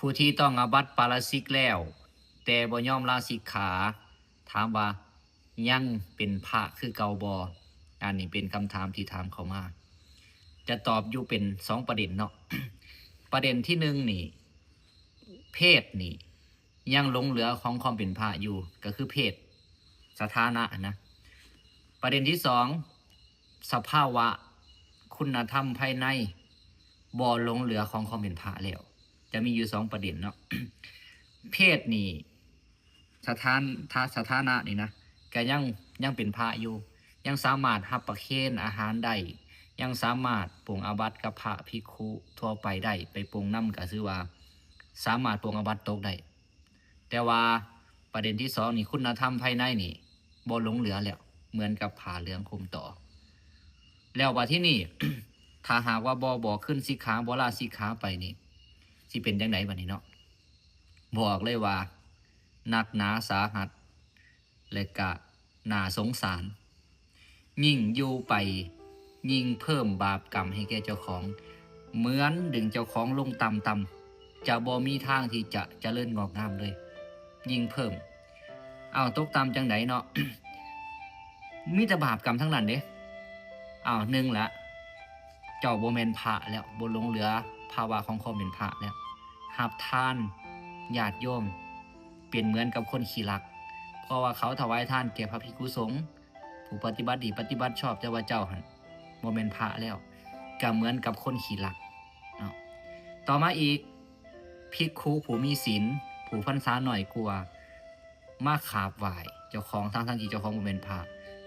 ຜູ້ທີ່ຕ້ອງອາບັດປາລາຊິກແລ້ວ ແຕ່ບໍ່ຍອມລາສິກຂາ ຖາມວ່າຍັງເປັນພະຄືເກົ່າບໍ່? ອັນນີ້ເປັນຄຳຖາມທີ່ຖາມເຂົ້າມາ. ຈະຕອບຢູ່ເປັນສອງປະເດັນເນາະ. ປະເດັນທີໜຶ່ງນີ້ ເພດນີ້ຍັງຫຼົງເຫຼືອຂອງຄວາມເປັນພະຢູ່ ກໍຄືເພດສະຖານະນະ. ປະເດັນທີສອງ ສະພາວະຄຸນນະທຳພາຍໃນບໍ່ຫຼົງເຫຼືອຂອງຄວາມເປັນພະແລ້ວ. ຈະມີຢູ່ສອງປະເດັນເນາະ. ເພດນີ້ ສະຖານ ສະຖານະນີ້ນະ ກະຍັງ ຍັງເປັນພະຢູ່ ຍັງສາມາດຮັບປະເຄນອາຫານໄດ້ ຍັງສາມາດປົງອາບັດກັບພະພິກຂຸທົ່ວໄປໄດ້ ໄປປົງນຳກະຖືວ່າສາມາດປົງອາບັດຕົກໄດ້. ແຕ່ວ່າປະເດັນທີສອງນີ້ ຄຸນນະທຳພາຍໃນນີ້ບໍ່ຫຼົງເຫຼືອແລ້ວ ເໝືອນກັບຜ້າເຫຼືອງຄຸມຕໍ. ແລ້ວບາດທີນີ້ ຖ້າຫາກວ່າບໍ່ ບໍ່ຂຶ້ນສິກຂາ ບໍ່ລາສິກຂາໄປນີ້ ຊິເປັນຈັ່ງໃດບາດນີ້ເນາະ? ບອກເລີຍວ່າໜັກໜາສາຫັດ ແລະກະໜ້າສົງສານ. ຍິ່ງຢູ່ໄປ ຍິ່ງເພີ່ມບາບກຳໃຫ້ແກ່ເຈົ້າຂອງ ເໝືອນດຶງເຈົ້າຂອງລົງຕ່ຳໆ ຈະບໍ່ມີທາງທີ່ຈະຈະເລີນງອກງາມເລີຍ ຍິ່ງເພີ່ມ. ເອົາ ຕົກຕ່ຳຈັ່ງໃດເນາະ? ມີແຕ່ບາບກຳທັງນັ້ນເດ້. ເອົາ ໜຶ່ງລະ ເຈົ້າບໍ່ແມ່ນພະແລ້ວ ບໍ່ຫຼົງເຫຼືອພາວະຂອງຄວາມເປັນພະແລ້ວ ຮັບທານຍາດໂຍມ ເປັນເໝືອນກັບຄົນຂີ້ລັກ ເພາະວ່າເຂົາຖວາຍທານແກ່ພະພິກຂຸສົງ ຜູ້ປະຕິບັດດີປະຕິບັດຊອບ ແຕ່ວ່າເຈົ້າຫັ້ນບໍ່ແມ່ນພະແລ້ວ ກະເໝືອນກັບຄົນຂີ້ລັກເນາະ. ຕໍ່ມາອີກ ພິກຂຸຜູ້ມີສິນ ຜູ້ພັນສາໜ້ອຍກວ່າ ມາຂາບໄຫວ້ເຈົ້າຂອງ ທັງໆທີ່ເຈົ້າຂອງບໍ່ແມ່ນພະ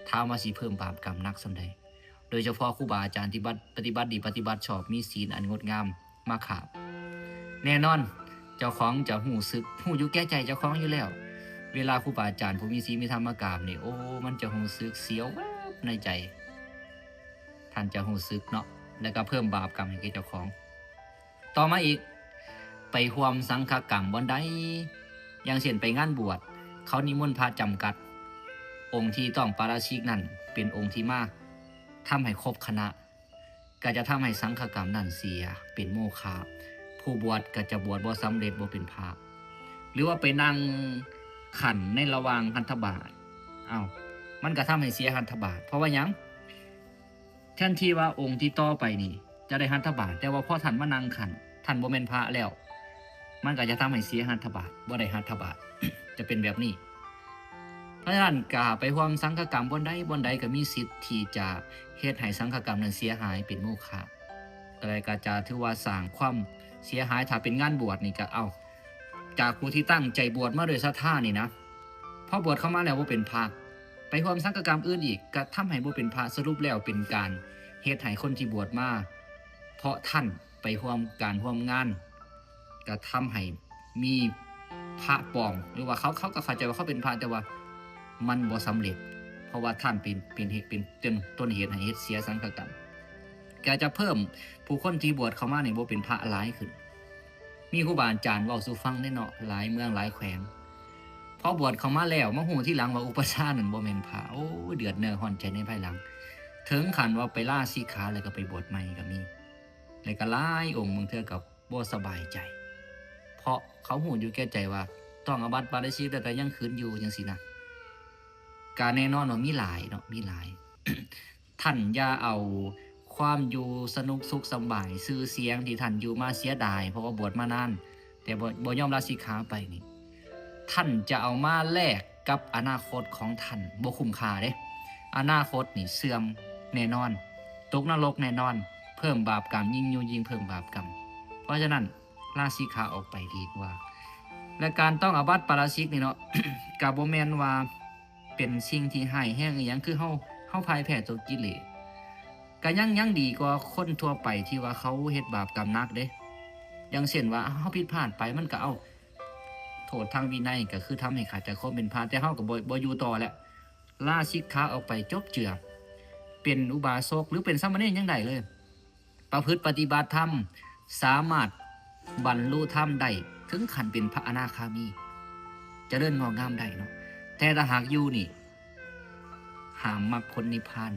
ຖາມວ່າຊິເພີ່ມບາບກຳໜັກສ່ຳໃດ? ໂດຍສະເພາະຄູບາອາຈານທີ່ບັດ ປະຕິບັດດີປະຕິບັດຊອບ ມີສິນອັນງົດງາມມາຂາບ ແນ່ນອນ ເຈົ້າຂອງຈະຮູ້ສຶກ ຮູ້ຢູ່ແກ່ໃຈເຈົ້າຂອງຢູ່ແລ້ວ. ເວລາຄູບາອາຈານຜູ້ມີສິນມີທຳມາກາບນີ້ ໂອ້ ມັນຈະຮູ້ສຶກສຽວແວບໃນໃຈ ທ່ານຈະຮູ້ສຶກເນາະ ແລ້ວກໍເພີ່ມບາບກຳໃຫ້ແກ່ເຈົ້າຂອງ. ຕໍ່ມາອີກ ໄປຮ່ວມສັງຄະກຳບ່ອນໃດ ຢ່າງເຊັ່ນໄປງານບວດ ເຂົານິມົນພະຈຳກັດ ອົງທີ່ຕ້ອງປາລາຊິກນັ້ນເປັນອົງທີ່ມາທຳໃຫ້ຄົບຄະນະ ກໍຈະທຳໃຫ້ສັງຄະກຳນັ້ນເສຍເປັນໂມຄະ ຜູ້ບວດກໍຈະບວດບໍ່ສຳເລັດ ບໍ່ເປັນພະ. ຫຼືວ່າໄປນັ່ງຂັນໃນລະຫວ່າງຫັດຖະບາດ ເອົ້າ ມັນກໍທຳໃຫ້ເສຍຫັດຖະບາດ ເພາະວ່າຫຍັງ? ແທນທີ່ວ່າອົງທີ່ຕໍ່ໄປນີ້ຈະໄດ້ຫັດຖະບາດ ແຕ່ວ່າພໍທ່ານມານັ່ງຂັນ ທ່ານບໍ່ແມ່ນພະແລ້ວ ມັນກໍຈະທຳໃຫ້ເສຍຫັດຖະບາດ ບໍ່ໄດ້ຫັດຖະບາດ ຈະເປັນແບບນີ້. ເພາະສະນັ້ນ ກະໄປຮ່ວມສັງຄະກຳບ່ອນໃດບ່ອນໃດ ກໍມີສິດທີ່ຈະເຮັດໃຫ້ສັງຄະກຳນັ້ນເສຍຫາຍເປັນໂມຄະ ກໍເລີຍກໍຈະຖືວ່າສ້າງຄວາມເສຍຫາຍ. ຖ້າເປັນງານບວດນີ້ ກໍເອົາ ຈາກຜູ້ທີ່ຕັ້ງໃຈບວດມາດ້ວຍສັດທານີ້ນະ ພໍບວດເຂົ້າມາແລ້ວບໍ່ເປັນພະ ໄປຮ່ວມສັງຄະກຳອື່ນອີກ ກໍທຳໃຫ້ບໍ່ເປັນພະ ສະຫຼຸບແລ້ວເປັນການເຮັດໃຫ້ຄົນທີ່ບວດມາເພາະທ່ານໄປຮ່ວມການຮ່ວມງານ ກໍທຳໃຫ້ມີພະປອມ ຫຼືວ່າເຂົາ ເຂົາກໍເຂົ້າໃຈວ່າເຂົາເປັນພະ ແຕ່ວ່າມັນບໍ່ສຳເລັດ ເພາະວ່າທ່ານເປັນ ເປັນເຫດ ເປັນຕົ້ນ ຕົ້ນເຫດໃຫ້ເຮັດເສຍສັງຄະກຳ ກໍຈະເພີ່ມຜູ້ຄົນທີ່ບວດເຂົ້າມານີ້ບໍ່ເປັນພະຫຼາຍຂຶ້ນ. ມີຄູບາອາຈານເວົ້າສູ່ຟັງເດ້ເນາະ ຫຼາຍເມືອງຫຼາຍແຂວງ ພໍບວດເຂົ້າມາແລ້ວ ມາຮູ້ທີຫຼັງວ່າອຸປະຊານັ້ນບໍ່ແມ່ນພະ ໂອ້ຍ ເດືອດເນື້ອຮ້ອນໃຈໃນພາຍຫຼັງ ເຖິງຂັ້ນວ່າໄປລາສິກຂາແລ້ວກໍໄປບວດໃໝ່ກໍມີ ແລ້ວກໍຫຼາຍອົງບາງເທື່ອກໍບໍ່ສະບາຍໃຈ ເພາະເຂົາຮູ້ຢູ່ແກ່ໃຈວ່າຕ້ອງອາບັດປາລາຊິກ ແຕ່ກໍຍັງຂືນຢູ່ຈັ່ງຊີ້ນະ. ກະແນ່ນອນວ່າມີຫຼາຍເນາະ ມີຫຼາຍ. ທ່ານຢ່າເອົາຄວາມຢູ່ສະໜຸກສຸກສະບາຍ ຊື່ສຽງທີ່ທ່ານຢູ່ມາເສຍດາຍ ເພາະວ່າບວດມານານ ແຕ່ບໍ່ ບໍ່ຍອມລາສິກຂາໄປນີ້ ທ່ານຈະເອົາມາແລກກັບອະນາຄົດຂອງທ່ານ ບໍ່ຄຸ້ມຄ່າເດ້. ອະນາຄົດນີ້ເສື່ອມແນ່ນອນ ຕົກນະລົກແນ່ນອນ ເພີ່ມບາບກຳ ຍິ່ງຢູ່ຍິ່ງເພີ່ມບາບກຳ. ເພາະສະນັ້ນ ລາສິກຂາອອກໄປດີກວ່າ. ແລະ ການຕ້ອງອາບັດປາລາຊິກນີ້ເນາະ ກະບໍ່ແມ່ນວ່າເປັນສິ່ງທີ່ຮ້າຍແຮງອີ່ຫຍັງ ຄືເຮົາ ເຮົາພ່າຍແພ້ຕໍ່ກິເລດ ກະຍັງ ຍັງດີກວ່າຄົນທົ່ວໄປທີ່ວ່າເຂົາເຮັດບາບກຳໜັກເດ້. ຢ່າງເຊັ່ນວ່າເຮົາຜິດພາດໄປ ມັນກະເອົາໂທດທາງວິໄນ ກະຄືທຳໃຫ້ຂາດຈາກຄວາມເປັນພະ ແຕ່ເຮົາກະບໍ່ ບໍ່ຢູ່ຕໍ່ແລ້ວ ລາສິກຂາອອກໄປ ຈົບເຈື່ອ ເປັນອຸບາສົກ ຫຼື ເປັນສາມະເນນຍັງໄດ້ເລີຍ. ປະພຶດປະຕິບັດທຳ ສາມາດບັນລຸທຳໄດ້ເຖິງຂັ້ນເປັນພະອະນາຄາມີ ຈະເລີນງອກງາມໄດ້ເນາະ. ແຕ່ຖ້າຫາກຢູ່ນີ້ ຫ້າມມັກຜົນນິບພານ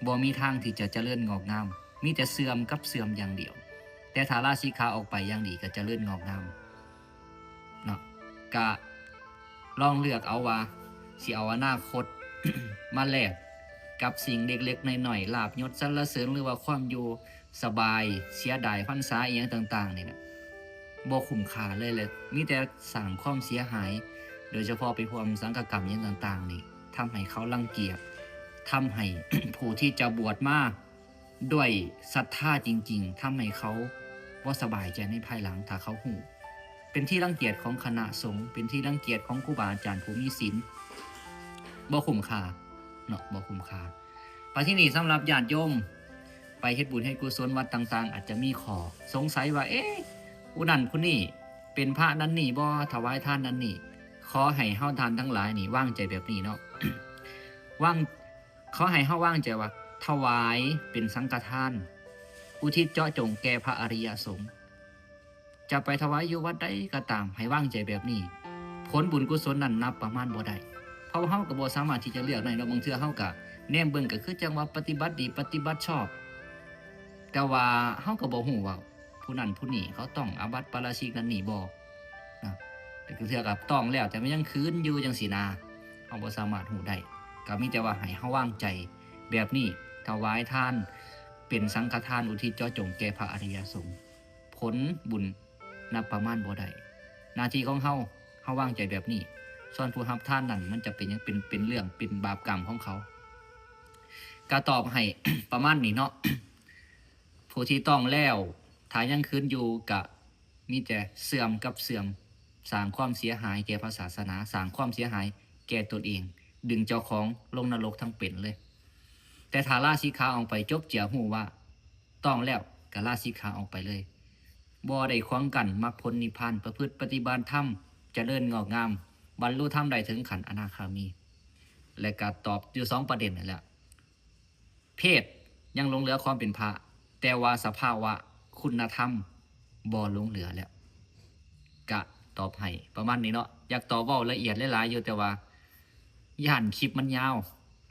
ບໍ່ມີທາງທີ່ຈະຈະເລີນງອກງາມ ມີແຕ່ເສື່ອມກັບເສື່ອມຢ່າງດຽວ. ແຕ່ຖ້າລາສິກຂາອອກໄປຢ່າງດີ ກໍຈະເລີນງອກງາມ. ເນາະ ກະລອງເລືອກເອົາວ່າ ຊິເອົາອະນາຄົດ ມາແລກກັບສິ່ງເລັກໆນ້ອຍໆ ລາບຍົດສັນລະເສີນ ຫຼືວ່າຄວາມຢູ່ສະບາຍ ເສຍດາຍພັນສາອີ່ຫຍັງຕ່າງໆນີ້ນະ ບໍ່ຄຸ້ມຄ່າເລີຍ ແລະ ມີແຕ່ສ້າງຄວາມເສຍຫາຍ ໂດຍສະເພາະໄປຮ່ວມສັງຄະກຳຫຍັງຕ່າງໆນີ້ ທຳໃຫ້ເຂົາລັງກຽດ ທຳໃຫ້ຜູ້ທີ່ຈະບວດມາ ດ້ວຍສັດທາຈິງໆ ທຳໃຫ້ເຂົາບໍ່ສະບາຍໃຈໃນພາຍຫຼັງ ຖ້າເຂົາຮູ້. ເປັນທີ່ລັງກຽດຂອງຄະນະສົງ, ເປັນທີ່ລັງກຽດຂອງຄູບາອາຈານຜູ້ມີສິນ, ບໍ່ຄຸ້ມຄ່າເນາະ, ບໍ່ຄຸ້ມຄ່າ. ບັດທີນີ້ສຳລັບຍາດໂຍມໄປເຮັດບຸນເຮັດກຸສົນວັດຕ່າງໆ ອາດຈະມີຂໍ້ສົງໄສວ່າ ເອ ຜູ້ນັ້ນຜູ້ນີ້ເປັນພະນັ້ນນີ້ບໍ່ ຖວາຍທານນັ້ນນີ້, ຂໍໃຫ້ເຮົາທ່ານທັງຫຼາຍນີ້ວາງໃຈແບບນີ້ເນາະ, ວາງ ຂໍໃຫ້ເຮົາວາງໃຈວ່າ ຖວາຍເປັນສັງຄະທານ ອຸທິດເຈາະຈົງແກ່ພະອະລິຍະສົງ. ຈະໄປຖວາຍຢູ່ວັດໃດກໍຕາມ ໃຫ້ວາງໃຈແບບນີ້, ຜົນບຸນກຸສົນນັ້ນນັບປະມານບໍ່ໄດ້. ເພາະວ່າເຮົາກໍບໍ່ສາມາດທີ່ຈະເລືອກໄດ້ເນາະ, ບາງເທື່ອເຮົາກໍແນມເບິ່ງກໍຄືຈັ່ງວ່າປະຕິບັດດີ ປະຕິບັດຊອບ, ແຕ່ວ່າເຮົາກໍບໍ່ຮູ້ວ່າ ຜູ້ນັ້ນຜູ້ນີ້ເຂົາຕ້ອງອາບັດປາລາຊິກນັ້ນນີ້ບໍ່ນະ, ແຕ່ຄືເທື່ອກໍຕ້ອງແລ້ວ ແຕ່ມັນຍັງຄືນຢູ່ຈັ່ງຊີ້ນະ, ເຮົາບໍ່ສາມາດຮູ້ໄດ້. ກໍມີແຕ່ວ່າໃຫ້ເຮົາວາງໃຈແບບນີ້, ຖວາຍທານເປັນສັງຄະທານ ອຸທິດເຈາະຈົງແກ່ພະອະລິຍະສົງ, ຜົນບຸນນັບປະມານບໍ່ໄດ້. ໜ້າທີ່ຂອງເຮົາ, ເຮົາວາງໃຈແບບນີ້, ສ່ວນຜູ້ຮັບທານນັ້ນ ມັນຈະເປັນຫຍັງ ເປັນ ເປັນເລື່ອງ ເປັນບາບກຳຂອງເຂົາ. ກໍຕອບໃຫ້ປະມານນີ້ເນາະ. ຜູ້ທີ່ຕ້ອງແລ້ວ ຖ້າຍັງຄືນຢູ່ກະມີແຕ່ເສື່ອມກັບເສື່ອມ, ສ້າງຄວາມເສຍຫາຍແກ່ພະສາສະໜາ, ສ້າງຄວາມເສຍຫາຍແກ່ຕົນເອງ, ດຶງເຈົ້າຂອງລົງນະລົກທັງເປັນເລີຍ. ແຕ່ຖ້າລາສິກຂາອອກໄປ, ຈົບເຈຍ, ຮູ້ວ່າຕ້ອງແລ້ວ, ກະລາສິກຂາອອກໄປເລີຍ. ບໍ່ໄດ້ຂວາງກັ້ນມັກຜົນນິບພານ, ປະພຶດປະຕິບັດທຳ, ຈະເລີນງອກງາມ, ບັນລຸທຳໄດ້ເຖິງຂັ້ນອະນາຄາມີ. ແລະກະຕອບຢູ່ສອງປະເດັນນັ້ນແຫຼະ. ເພດຍັງຫຼົງເຫຼືອຄວາມເປັນພະ, ແຕ່ວ່າສະພາວະຄຸນນະທຳບໍ່ຫຼົງເຫຼືອແລ້ວ. ກະຕອບໃຫ້ປະມານນີ້ເນາະ. ຢາກຕອບເວົ້າລະອຽດຫຼາຍໆຢູ່, ແຕ່ວ່າຢ້ານຄລິບມັນຍາວ,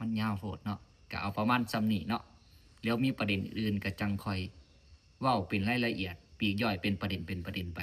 ມັນຍາວໂພດເນາະ. ກະເອົາປະມານສ່ຳນີ້ເນາະ. ແລ້ວມີປະເດັນອື່ນກະຈັ່ງຄ່ອຍເວົ້າເປັນລາຍລະອຽດ, ປີກຍ່ອຍເປັນປະເດັນເປັນປະເດັນໄປ.